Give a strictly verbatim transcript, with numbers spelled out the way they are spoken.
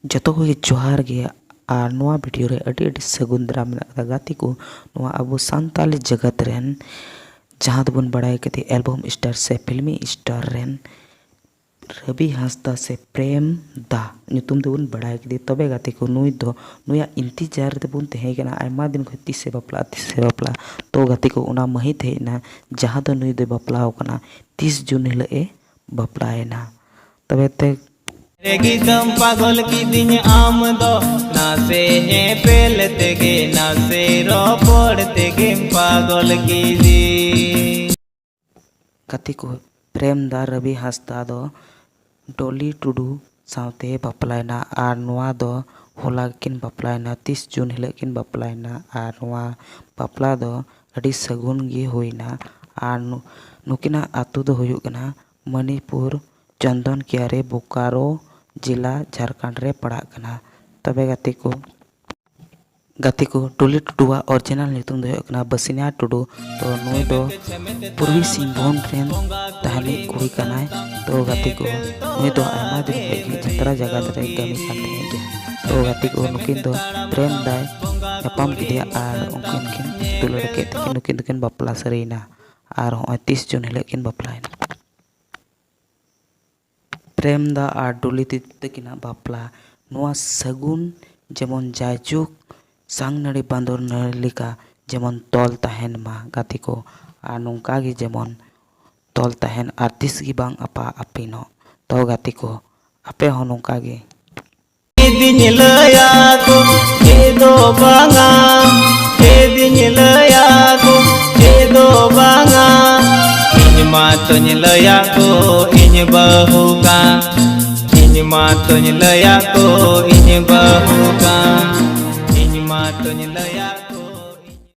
ᱡᱚᱛᱚ ᱠᱚᱜᱮ ᱡᱚᱦᱟᱨ ᱜᱮ᱾ ᱟᱨ ᱱᱚᱣᱟ ᱵᱷᱤᱰᱤᱭᱳ ᱨᱮ ᱟᱹᱰᱤ ᱟᱹᱰᱤ ᱥᱟᱹᱜᱩᱱ ᱫᱟᱨᱟᱢ ᱢᱮᱱᱟᱜ ᱟᱠᱟᱫᱟ ᱜᱟᱛᱮ ᱠᱚ᱾ ᱱᱚᱣᱟ ᱟᱵᱚ ᱥᱟᱱᱛᱟᱞᱤ ᱡᱟᱜᱟᱛ ᱨᱮᱱ ᱡᱟᱦᱟᱸ ᱫᱚᱵᱚᱱ ᱵᱟᱲᱟᱭ ᱠᱮᱫᱮ ᱮᱞᱵᱟᱢ ᱥᱴᱟᱨ ᱥᱮ ᱯᱷᱤᱞᱢᱤ ᱥᱴᱟᱨ ᱨᱮᱱ ᱨᱚᱵᱤ ᱦᱟᱸᱥᱫᱟ ᱥᱮ ᱯᱨᱮᱢ ᱫᱟ ᱧᱩᱛᱩᱢ ᱛᱮᱵᱚᱱ ᱵᱟᱲᱟᱭ ᱠᱮᱫᱮ᱾ ᱛᱚᱵᱮ ᱜᱟᱛᱮ ᱠᱚ, ᱱᱩᱭ ᱫᱚ, ᱱᱩᱭᱟᱜ ᱤᱱᱛᱤᱡᱟᱨ ᱨᱮᱵᱚᱱ ᱛᱟᱦᱮᱸ ᱠᱟᱱᱟ ᱟᱭᱢᱟ ᱫᱤᱱ ᱠᱷᱚᱱ, ᱛᱤᱥᱮ ᱵᱟᱯᱞᱟᱜᱼᱟ, ᱛᱤᱥᱮ ᱵᱟᱯᱞᱟᱜᱼᱟ᱾ ᱛᱚ ᱜᱟᱛᱮ ᱠᱚ, ᱚᱱᱟ ᱢᱟᱹᱦᱤᱛ ᱦᱮᱡ ᱮᱱᱟ ᱡᱟᱦᱟᱸ ᱫᱚ ᱱᱩᱭ ᱫᱚᱭ ᱵᱟᱯᱞᱟᱣ ᱠᱟᱱᱟ, ᱛᱤᱥ ᱡᱩᱱ ᱦᱤᱞᱳᱜ ᱮ ᱵᱟᱯᱞᱟᱭᱮᱱᱟ᱾ ᱛᱚᱵᱮ ᱛᱮ ᱨᱮᱜᱮ ᱫᱚᱢ ᱯᱟᱜᱚᱞ ᱠᱤᱫᱤᱧ ᱟᱢ ᱫᱚ, ᱱᱟᱥᱮ ᱧᱮᱯᱮᱞ ᱛᱮᱜᱮ, ᱱᱟᱥᱮ ᱨᱚᱯᱚᱲ ᱛᱮᱜᱮᱢ ᱯᱟᱜᱚᱞ ᱠᱤᱫᱤᱧ᱾ ᱜᱟᱛᱮ ᱠᱚ, ᱯᱨᱮᱢ ᱫᱟ ᱨᱚᱵᱤ ᱦᱟᱸᱥᱫᱟ ᱫᱚ ᱰᱚᱞᱤ ᱴᱩᱰᱩ ᱥᱟᱶᱛᱮ ᱵᱟᱯᱞᱟᱭᱮᱱᱟ᱾ ᱟᱨ ᱱᱚᱣᱟ ᱫᱚ ᱦᱚᱞᱟ ᱜᱮᱠᱤᱱ ᱵᱟᱯᱞᱟᱭᱮᱱᱟ, ᱛᱤᱥ ᱡᱩᱱ ᱦᱤᱞᱳᱜ ᱠᱤᱱ ᱵᱟᱯᱞᱟᱭᱮᱱᱟ᱾ ᱟᱨ ᱱᱚᱣᱟ ᱵᱟᱯᱞᱟ ᱫᱚ ᱟᱹᱰᱤ ᱥᱟᱹᱜᱩᱱ ᱜᱮ ᱦᱩᱭᱱᱟ᱾ ᱟᱨ ᱱᱩ-, ᱱᱩᱠᱤᱱᱟᱜ ᱟᱹᱛᱩ ᱫᱚ ᱦᱩᱭᱩᱜ ᱠᱟᱱᱟ ᱢᱚᱱᱤᱯᱩᱨ, ᱪᱚᱱᱫᱚᱱ ᱠᱤᱭᱟᱨᱮ, ᱵᱳᱠᱟᱨᱳ ᱡᱮᱞᱟ, ᱡᱷᱟᱲᱠᱷᱚᱸᱰ ᱨᱮ ᱯᱟᱲᱟᱜ ᱠᱟᱱᱟ᱾ ᱛᱚᱵᱮ ᱜᱟᱛᱮ ᱠᱚ, ᱜᱟᱛᱮ ᱠᱚ, ᱰᱚᱞᱤ ᱴᱩᱰᱩᱣᱟᱜ ᱚᱨᱤᱡᱤᱱᱟᱞ ᱧᱩᱛᱩᱢ ᱫᱚ ᱦᱩᱭᱩᱜ ᱠᱟᱱᱟ ᱵᱟᱥᱤᱱᱟ ᱴᱩᱰᱩ᱾ ᱛᱚ ᱱᱩᱭ ᱫᱚ ᱯᱩᱨᱵᱤ ᱥᱤᱝᱵᱷᱩᱢ ᱨᱮᱱ ᱛᱟᱦᱮᱱᱤᱡ ᱠᱩᱲᱤ ᱠᱟᱱᱟᱭ᱾ ᱛᱚ ᱜᱟᱛᱮ ᱠᱚ, ᱱᱩᱭ ᱫᱚ ᱟᱭᱢᱟ ᱫᱤᱱ ᱠᱷᱚᱱ ᱜᱮ ᱡᱟᱛᱨᱟ ᱡᱟᱜᱟᱛ ᱨᱮᱭ ᱠᱟᱹᱢᱤ ᱠᱟᱱ ᱛᱟᱦᱮᱸᱫ ᱜᱮᱭᱟ᱾ ᱛᱚ ᱜᱟᱛᱮ ᱠᱚ, ᱱᱩᱠᱤᱱ ᱫᱚ ᱯᱨᱮᱢ ᱫᱟᱭ ᱧᱟᱯᱟᱢ ᱠᱮᱫᱮᱭᱟ ᱟᱨ ᱩᱱᱠᱤᱱ ᱠᱤᱱ ᱫᱩᱞᱟᱹᱲ ᱠᱮᱫ ᱛᱮᱠᱤᱱ ᱱᱩᱠᱤᱱ ᱫᱚᱠᱤᱱ ᱵᱟᱯᱞᱟ ᱥᱟᱹᱨᱤᱭᱮᱱᱟ᱾ ᱟᱨ ᱦᱚᱸᱜᱼᱚᱭ ᱛᱤᱥ ᱡᱩᱱ ᱦᱤᱞᱳᱜ ᱠᱤᱱ ᱵᱟᱯᱞᱟᱭᱮᱱᱟ᱾ ᱯᱨᱮᱢ ᱫᱟ ᱟᱨ ᱰᱚᱞᱤ ᱫᱤᱫᱤ ᱛᱟᱹᱠᱤᱱᱟᱜ ᱵᱟᱯᱞᱟ᱾ ᱱᱚᱣᱟ ᱥᱟᱹᱜᱩᱱ ᱡᱮᱢᱚᱱ ᱡᱟᱭᱡᱩᱜᱽ ᱥᱟᱝ ᱱᱟᱹᱲᱤ ᱵᱟᱸᱫᱚᱨ ᱱᱟᱹᱲᱤ ᱞᱮᱠᱟ ᱡᱮᱢᱚᱱ ᱛᱚᱞ ᱛᱟᱦᱮᱱ ᱢᱟ ᱜᱟᱛᱮ ᱠᱚ, ᱟᱨ ᱱᱚᱝᱠᱟ ᱜᱮ ᱡᱮᱢᱚᱱ ᱛᱚᱞ ᱛᱟᱦᱮᱱ ᱟᱨ ᱛᱤᱥ ᱜᱮ ᱵᱟᱝ ᱟᱯᱟ ᱟᱹᱯᱤᱱᱚᱜ᱾ ᱛᱚ ᱜᱟᱛᱮ ᱠᱚ, ᱟᱯᱮ ᱦᱚᱸ ᱱᱚᱝᱠᱟ ᱜᱮ᱾ ᱤᱧ ᱞᱟᱹᱭᱟ ᱠᱚ ᱪᱮᱫ ᱫᱚ ᱵᱟᱝᱟ, ᱪᱮᱫ ᱤᱧ ᱞᱟᱹᱭᱟ ᱠᱚ ᱪᱮᱫ ᱫᱚ ᱵᱟᱝᱟ᱾ ᱤᱧ ᱢᱟᱛᱚᱧ ᱞᱟᱹᱭᱟ ᱠᱚ ᱤᱧ ᱵᱟᱹᱦᱩ ᱠᱟᱱ, ᱤᱧ ᱢᱟᱛᱚᱧ ᱞᱟᱹᱭᱟ ᱠᱚ ᱤᱧ ᱵᱟᱹᱦᱩ ᱠᱟᱱ, ᱤᱧ ᱢᱟᱛᱚᱧ ᱞᱟᱹᱭᱟ